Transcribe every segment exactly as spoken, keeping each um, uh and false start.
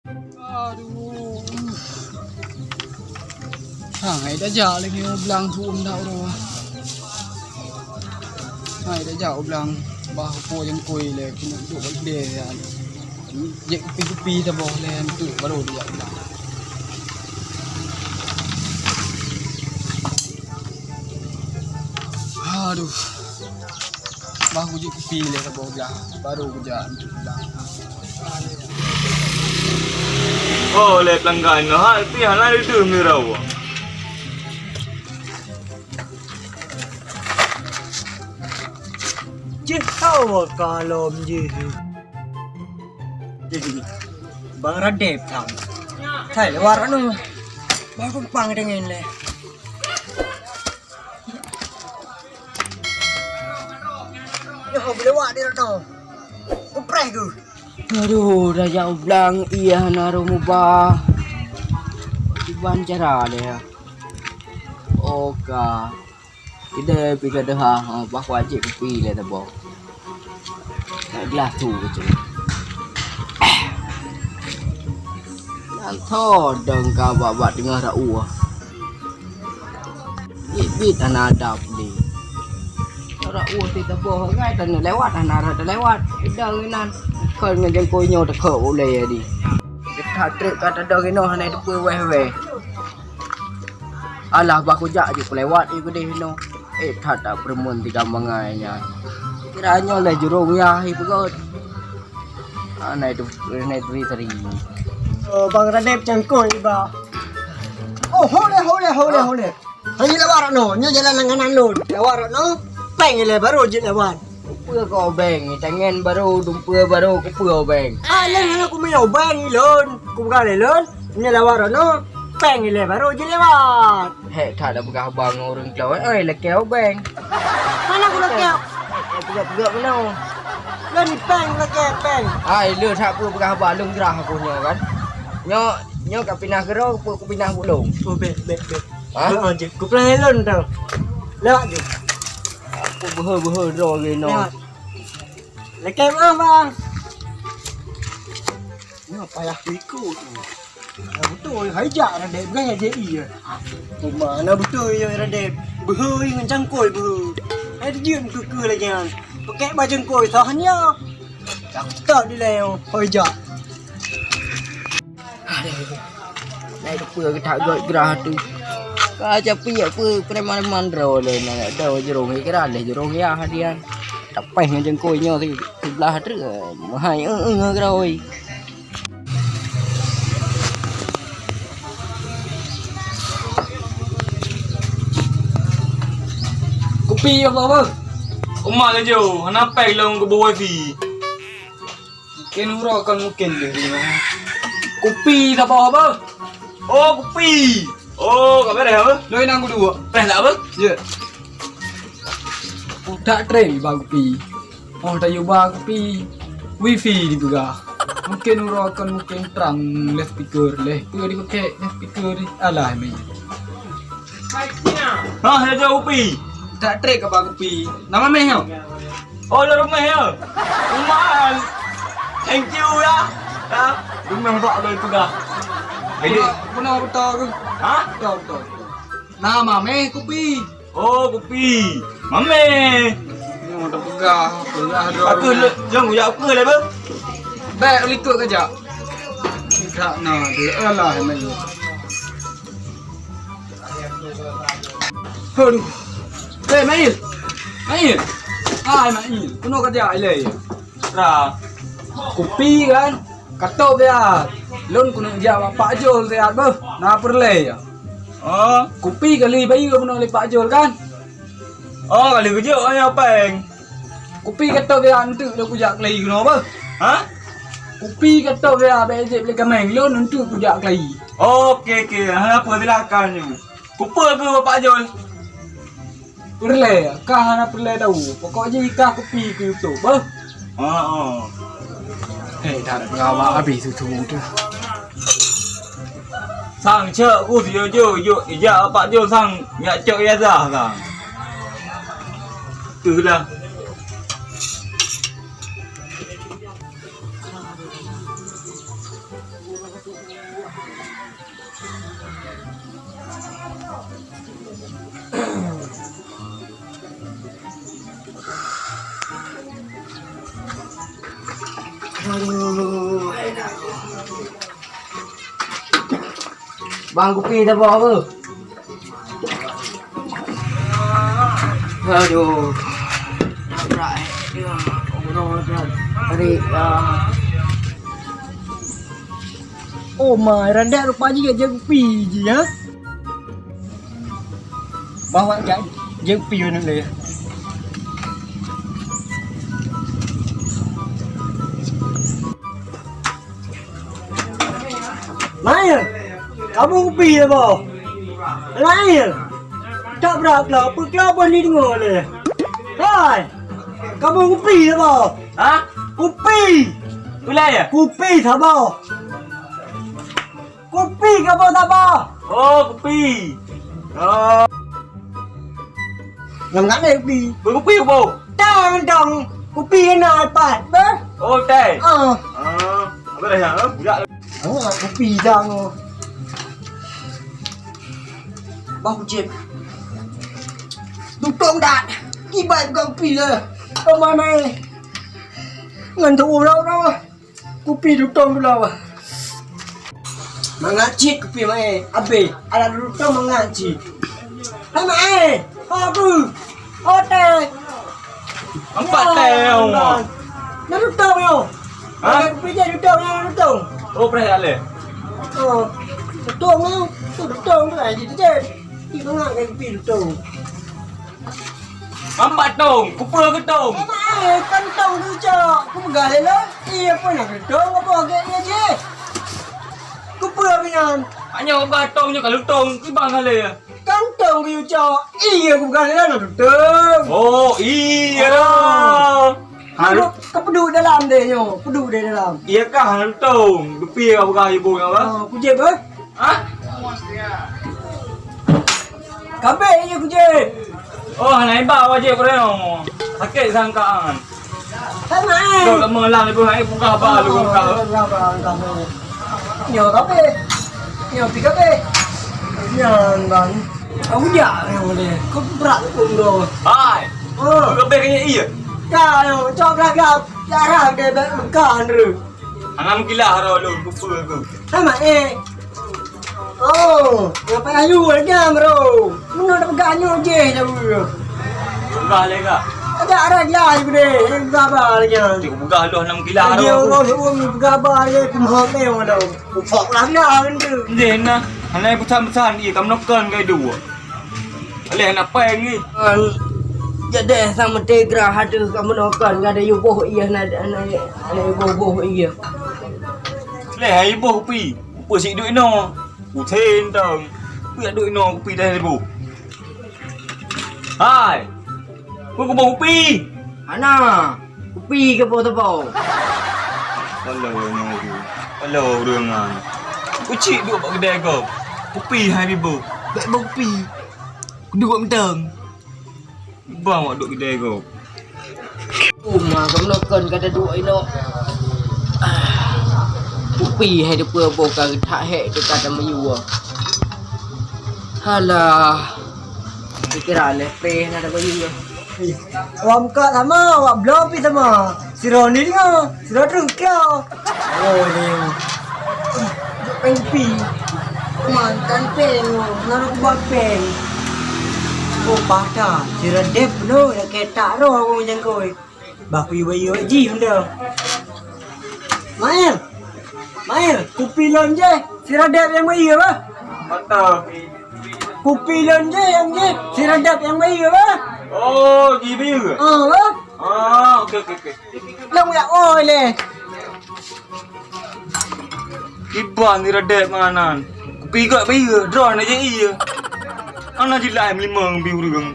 Aduh. Hai, dah jak lagi u blang tu, minta uroe. Hai, dah jak u blang. Bah, upo jengkui le, kena duduk bak deh, ya. Jek kupi-kupi saboh le, tu baru dah jak u blang. Aduh. Bah, kujak kupi lé saboh blah, baru kujak untuk blah. Oh, lé pelanggan, nah, tapi hana itu meurau. Cit hawa kalom jih. Jadi, Bang Radep tham. Thai lewat anu. Bang kumpang dengan le. Nyoe boleh wak di rot nyoe. Kupreh ku. Aduh, dah jak u blang, iya na rhueng mubah. Kiban cara deh, ya. Oka. Ideh pi ka deuha, ha, bah wajéb kupi lé teuboh. Nak glah tu keucuma. Nyang tho dong ka bak-bak teungoh rauh. Bit-bit hana adab di. Rauh ti teuboh, ngai tanyoe lewat, hana rot lewat. Idong inan. Kon ngon jengkui nyoe teukhok ulée di. That treuk ka tadong inoe hana teupeue wéh-wéh. Alah, bah kujak jih kulewat i keudeh inoe. Eh, that-that peureumeuen tiga mangai nyan. Kira nyoe lé jurông yah i peugöt. Ah, na itu, na itu tadi. Oh, Bang Radep cangkôi iba. Oh, holeh, holeh, holeh, holeh. Hanya lewat rot nyoe, nyoe jalan langganan lôn. Lewat rot nyoe, péng ilée baru jeuet lewat. Kupeue keu obeng, tangen baru, dumpeue baru, kupeue obeng. Ah, lôn hana kumiyueb obeng lôn. Kupeugah lé lôn, nyoe lewat rot nyoe, péng ilée baru jeuet lewat. Hék that tapeugah haba ngon ureueng cowék, oi, lakée obeng. Hana kulakée. Eh, peugah-peugah meunoe. Lôn péng lakée péng. Ai, le that peue peugah haba lôn grah aku nyoe kan. Nyoe, nyoe ka pinah keudroe, peue kupinah bulong. Oh, bèk, bèk, bèk. Ha? Heeh, jeuet. Kupinah lôn tu. Lewat jeuet. Aku beuhe-beuhe droe lé nyoe. Lewat. Lakée meu'ah, Bang. Nyoe payah kuikot. Na beutôi, hai jak Radep, bukan jak J I ya. Cuma na beutôi ya Radep. Beuhe ngon cangkôi beuhe. Hai dijeuet keu-keu lagèe nyan. Pakai baju cangkôi sah nya. Cakep dilèe, hai jak. Aduh. Nai teupeu geutak göt grah tu. Ka capi ya peue preman-preman droe lé na do jurông ikra lé jurông ya hadian. Tapéh ngon jengkôi nyoe si sebelah treuk. Mahai eu-eu grah oi. Kupi apa, apa? Uma laju, hana péng lôn keubu wifi. Mungkin uroe kon mungkin deh. Kupi saboh apa? Oh, kupi. Oh, ka beres apa? Lôi nang kudu. Péh tak apa? Ya. Utak trei bang kupi. Oh, tayu ba kupi. Wifi dipeugah. Mungkin uroe kon mungkin terang leh speaker leh. Peue dipakè leh speaker di. Alah, meh. Ha, ya jauh kupi. Tak trek ke bang kupi. Nama meh nyoe? Oh, le rumah ya. Rumah. Thank you ya. Ya. Rumah tak boleh peugah. Jadi, puna betul ke? Ha? Betul, betul, betul. Nama meh kupi. Oh, kupi. Mameh. Nyoe dah peugah, peugah dua. Aku le, jom ya aku le, bang. Baik, likot ke jak. Tak na dia lah main. Aduh. Hei, Mail. Mail. Hai, Mail. Keunoe ka jak ilèe. Ra. Kupi kan? Katôb ya. Lôn keuneuk jak bak Pak Jol siat beuh. Na peureulèe ya. Oh. Kupi kali bayeue bunoe lé Pak Jol kan? Oh, kali kujok ya péng. Kupi katôb ya enteuk lôn kujak kali keunoe beuh. Ha? Kupi katôb ya bèk jép lé kaméng lôn enteuk kujak kali. Oke, oke. Hana peue silakan nyoe. Kupeue keu Bapak Jol? Peureulèe, kah hana peureulèe tau. Pokok jih kah kupi keu YouTube, beuh. Heeh. Hei, dah ada pengawa habis tu, tu, tu. Sang cek ku si Jojo, jo, ijak Pak Jol sang, nyak cok ijazah sang. Tu lah. Aduh. Bang, kupi dah bawa apa? Aduh. Nabrak, eh. Tarik, ah. Oh, ma, radak rupa jih jak kupi jih, ha? Bawa jak, jak kupi mana le. Mael, kamoe kupi ya, boh? Mael, tak berat lah, apa kelapa ni dengar le. Hai, kamoe kupi ya, boh? Ha? Kupi. Gulai ya? Kupi sabar. Kupi kamoe sabar. Oh, kupi. Oh. Lam ngak le kupi. Beukupi, boh? Tang, tang. Kupi na pat, beh? Oh, teh. Ah. Ah, apa dah ya? Eh, budak. Oh, kupi jang. Bah, Ucip. Tutong dak. Kibai bukan kupi lah. Kemana, eh? Ngan tu ulau dah. Kupi tutong dulu. Mangat cit kupi mai. Abis, ada tutong mangat cit. Hai mai. Aku. Otai. Empat teh, oh. Nah, tutong yo. Ha? Kupi je tutong, nah, tutong. Oh, pernah ya le? Oh. Tutong yo. Tu tutong tu aja je. Kita mangat kupi tutong. Mampat tong, kupeue keu tong. Emang, eh, kantong tu, Cok. Kupeugah lé lôn. Iya pun nak kantong, apa agak ni je? Kupeue binyan. Hanya ubah tong nyoe kalau tong, kibang kali ya. Kantong tu, Cok. Iya, kupeugah lé lôn nak kantong. Oh, iya lah. Harus. Kau peduk dalam deh nyoe, peduk deh dalam. Iya kah kantong? Dupi kau peugah ibu kau, ah? Oh, kujep, eh? Hah? Kabeh iya kujep. Oh, hana iba wajib kurang. Sakit sangkaan. Hai, Mak. Kau tak melang ibu, hai buka ba lu kau. Nyoe kabeh. Nyoe pi kabeh. Nyan ban. Kau ujak yang boleh. Kau berat pun kau. Hai. Oh. Kau kabeh kena iya. Kau cok gagap. Cara dia bek Mekah ni. Hana meukilah roh lôn kupeue ku. Sama eh. Oh, ngapai ayu lagi bro? Meunoe dah peugah nyoe jeh dah bro. Peugah lé ka. Ada arah jelas gede, yang peugah ba lagi. Cik peugah lôn hana meukilah roh. Dia roh pun peugah ba lagi kumoh meh walau. Ufak lah dah tu. Ndeh nah, hana pesan-pesan dia kamoe kon kai dua. Aléh na péng ni. An, jadeh sang meutegra hadeuh ka meunoe kon, ka ada yuboh ié na, na, na yuboh-boh ié. Aléh hai yuboh kupi, kupeue sik duek inoe. Kusen tong. Kupeue duek inoe kupi dah ribu. Hai. Peue kuboh kupi? Hana. Kupi keu po teupo? Alah, nyoe tu. Alah, ureueng nyan. Kucik duek bak keudè gob. Kupi hai biboh. Bèk boh kupi. Kuduek mantong. Bang wak duek keudè gob. Uma keunoe kon ka taduek inoe. Ah. Kupi hai teupeue boh ka that hék teuka tamiyuwa. Halah. Dikira lé preh na tabayeue. Awak muka sama, awak bloe pih sama. Sidroe ni deungoe, sidroe treuk kira. Oh, ni. Jok péng pi. Mantan péng, na rôh kubah péng. Oh, patah. Sidroe dép penuh, dak ketak roh ureueng nyang koi. Bah kuyu bayeue jih benda. Mael. Mael, kupi lôn jih, sidroe dép nyang bayeue bah. Mantap. Kupi lôn jih nyang jih, sidroe dép nyang bayeue bah. Oh, ji bayeue. Ah, bah. Ah, okey, okey, okey. Lôn yak oi lé. Kiban ni redek manganan. Kupi gak bayeue, droe na je ié. Ana jilai meulima ngon bi ureueng.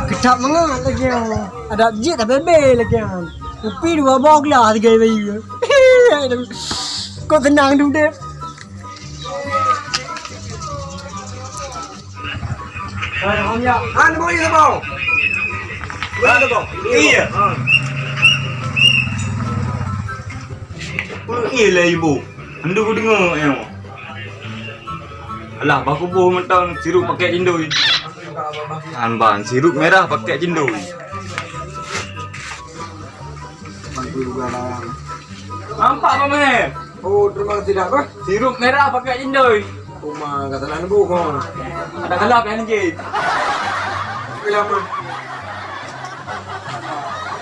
Keutap mangat lagèe nyan. Adak jeuet dah bebe lagèe nyan. Kupi dua boh glah sigai bayeue. Kok seunang udép. Han, han, han, han. Iya. Peue ié lé ibu? Hana kudeungoe nyoe. Alah, bah kuboh mantong sirup pakèt jindoi. Kan ban, sirup mirah pakèt jindoi. Nampak, Pak Maher? Oh, terima kasih dah, bah. Sirup mirah pakèt jindoi. Uma, ka salah neuboh, ha. Ada salah, kan, Jin? Kenapa?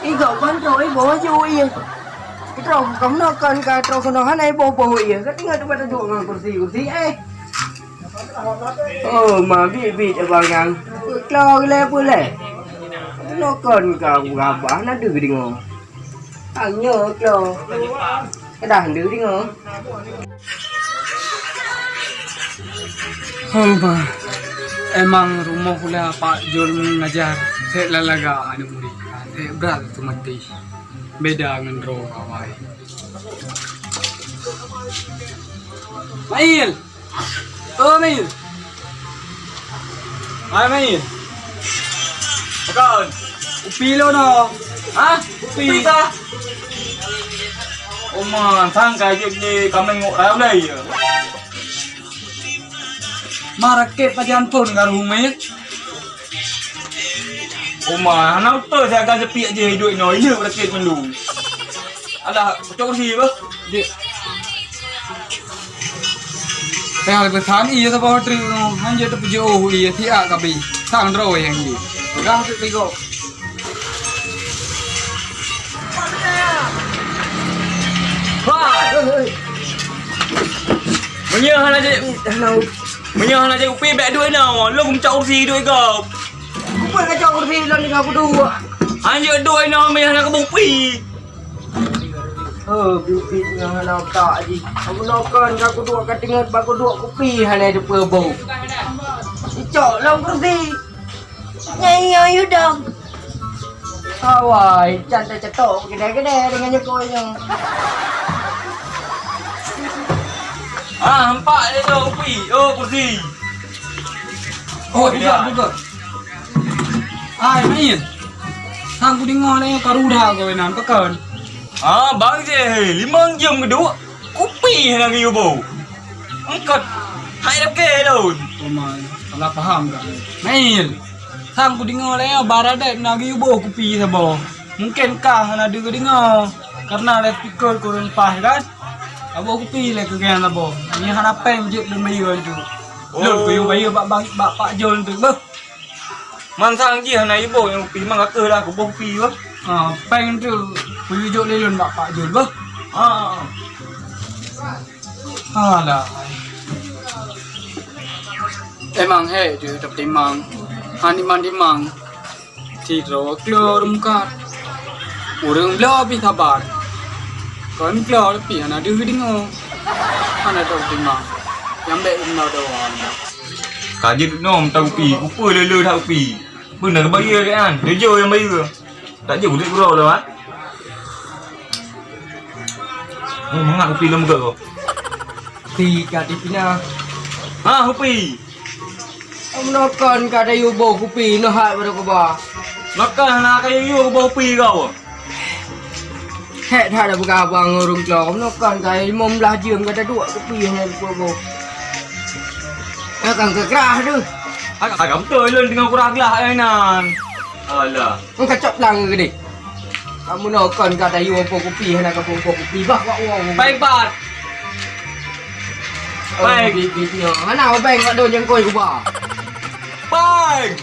Iga ban troh, iboh aju, iya. Troh, kamoe kon ka troh keunoe hana iboh-boh, iya. Ka tinggai teumpat duek ngon kursi-kursi, eh. Oh, ma biet-biet abang nyan. Klo lé pulé. Nokon ka gabah na deuh deungoe. Tanyoe klo. Kedah deuh deungoe. Hamba, emang rumoh ulèe Pak Jul ngajar, sek lalaga aneuk murit, sek brat teumaté, beda ngon droe awai. Mail! Oh, Mail! Hai, Mail! Pakon? Upi lôn, oh! Hah? Upi? Upi kah? Oma, sangka jeuet lé kaméng ngok rayap lé, ya. Ma rakét pajan phôn ka rumoh, ya. Oma, hana utoe siaga sepiek jih duek inoe, ileuk rakét mandum. Alah, pacok kursi, bah. Dek. Teuh peusan, iya saboh treuk nyoe, hanjeuet teupeujeuet, oh, iya, siak kabi. Sang droe nyang jih. Peugah treuk tiga. Hai! Meunyoe hana jeuet, meunyoe hana jeuet upi, bèk duek inoe, lôn meucok kursi duek gob. Kupeue kacok kursi lôn tinggai kuduek. Hanjeuet duek inoe, meunyoe hana kuboh upi. Oh, biet-biet nyang hana utak jih. Kamoe nokon ka kuduek ka teungeut bak kuduek kupi hana teupeue boh. Icok lom kursi. Nyang nyoe yue dong. Awai, can tacetok gede-gede deungon nyang koi nyoe. Ah, empat dia tu, kupi. Oh, kursi. Oh, buka, buka. Ai, Mail. Sang kudeungoe lé karu that kawénan, pakon? Ah, bang je, he, limong jeuem geuduek, kupi hana geuyue boh. Eungkot, hai lakée lôn. Oh, Mail, salah paham kah? Mail, sang kudeungoe lé, bara deb na geuyue boh kupi saboh. Mungken kah hana deuh geudeungoe, karena loudspeaker kureueng paih kan? Saboh kupi lé keu geuh saboh. Nyan hana péng jeuet lôn bayeue tu. Lôn kuyue bayeue bak, bak, bak Pak Jol tu, beuh. Mansang jih hana iboh nyang kupi, mangka keuh lah kuboh kupi bah. Ha, péng tu kuyue jok lé lôn bak Pak Jul bah. Ha, ha, ha. Alah. Emang he jeuet tapeutimang. Hana timang-timang. Sidroe klo reukat. Ureueng bloe pih saban. Kon klo pih hana deuh deungoe. Hana tapeutimang. Nyang bèk inoe doang. Ka jeuet nom ta kupi, kupeue lé-lé that kupi. Beuna geubayeue keu nyan, tujoh nyang bayeue. Tak jeuet udép uroe lom, ha? Oh, mangat kupi lom gèt ko. Kupi ka dipinah. Ha, kupi. Meunokon ka dayue boh kupi, neuhat baroe kuba. Maka hana ka yue boh kupi kau. Hék that dah peugah abang ureueng klo, meunokon ka limong blaih jeuem ka taduek kupi hana teupeue boh. Ka kang keukrah deuh. Agam beutôi lôn teungoh kurah glah ai nan. Alah. Engka cok plang keudeh. Kamoe nokon ka tayue boh kupi hana ka boh kupi bah wak wong. Pai pat. Pai. Bit-bit nyoe. Hana obeng kat don jengkoi kuba. Pai.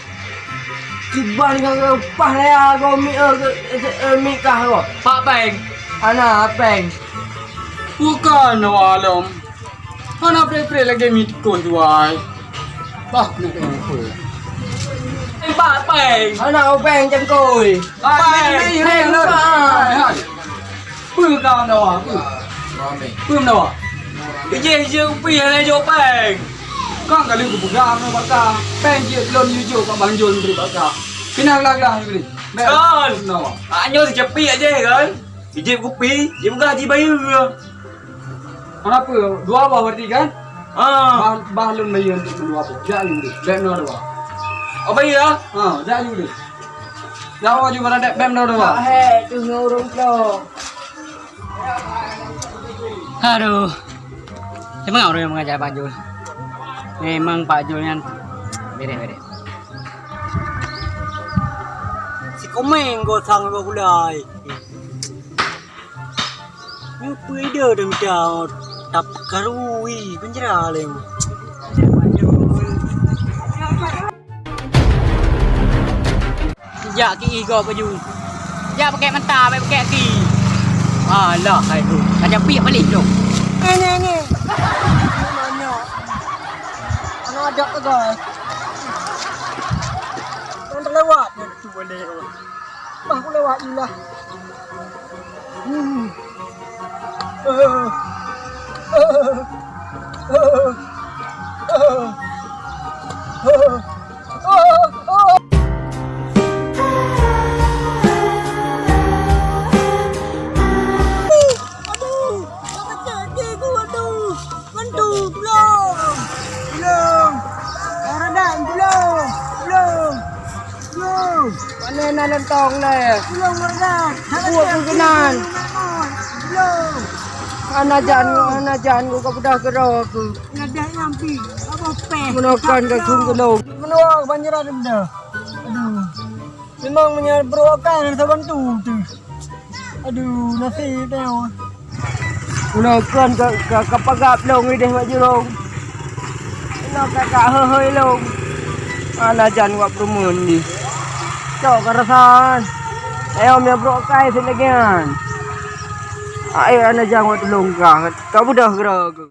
Kiban ka, ka pah raya ko mi, eh, ke, eh, eh, mi kah ko. Pak Peng. Ana Peng. Bukan Noah lom. Ana pre-pre lagèe mi tikus tuai. Bah, nak dengar apa? Eh, Pak Peng. Ana Peng cangkoi. Pak Peng, Peng, Peng, Peng. Hai, hai. Peue kau meudawa? Peue? Peue meudawa? Ijeh-ijeh kupi hana jok péng. Kang kali kupeugah ngon baka. Péng jeuet lôn yue jok bak Bang Jol nibak baka. Keunan glah-glah nibak. Kon. Meudawa. Ak nyoe sicepiek jeh kon. Ijeb kupi, jipeugah jibayeue. Kenapa? Dua boh berarti kan? Ah. Bah, bah lôn bayeue untuk dua boh. Jak yue deh. Bèk meudawa. Oh, bayeue ah? Ha, jak yue deh. Nyawa juga ada bem dah, dah. Hai, tu nurung tu. Aduh. Cuma orang yang mengajar Bang Jul. Memang Pak Jul nyan bereh-bereh. Si Komeng gosang dua gulai. Nyoe peue ide dong dah tapeukarui penjara lé. Jak ki igo baju. Jak pakai mata, pakai pakai ki. Alah, hai tu. Ka japiek balik tu. Nyoe, nyoe, nyoe. Nyoe. Anak ajak ke, guys? Yang terlewat. Tu boleh. Bah, ku lewat je lah. Hmm. Aduh, sakét gigi ku, aduh. Bantu, tulông! Tulông! Kang Radan, tulông! Tulông! Tulông! Pane na leuntong nyoe? Tulông, Kang Radan! Buet keunan! Tulông! Hana jan, hana jan, ku ka beudah keudroe ku. Ngadah ngampi, apa peh? Meunoe kan ka kheun tulông. Meunoe banjir ada beudah. Aduh. Memang meunyoe brôk akai hana saban tu teuh. Aduh, nasib nyoe. Uroe kon ka, ka, ka pagab lôn idéh bak jurông. Inoe ka, ka hôi-hôi lôn. Hana jan wak peureumeun jih. Cok ka rasa. Ayo meunyoe brôk akai sit lagèe nyan. Ayo hana jan wak tulông ka. Ka beudoh keudroe.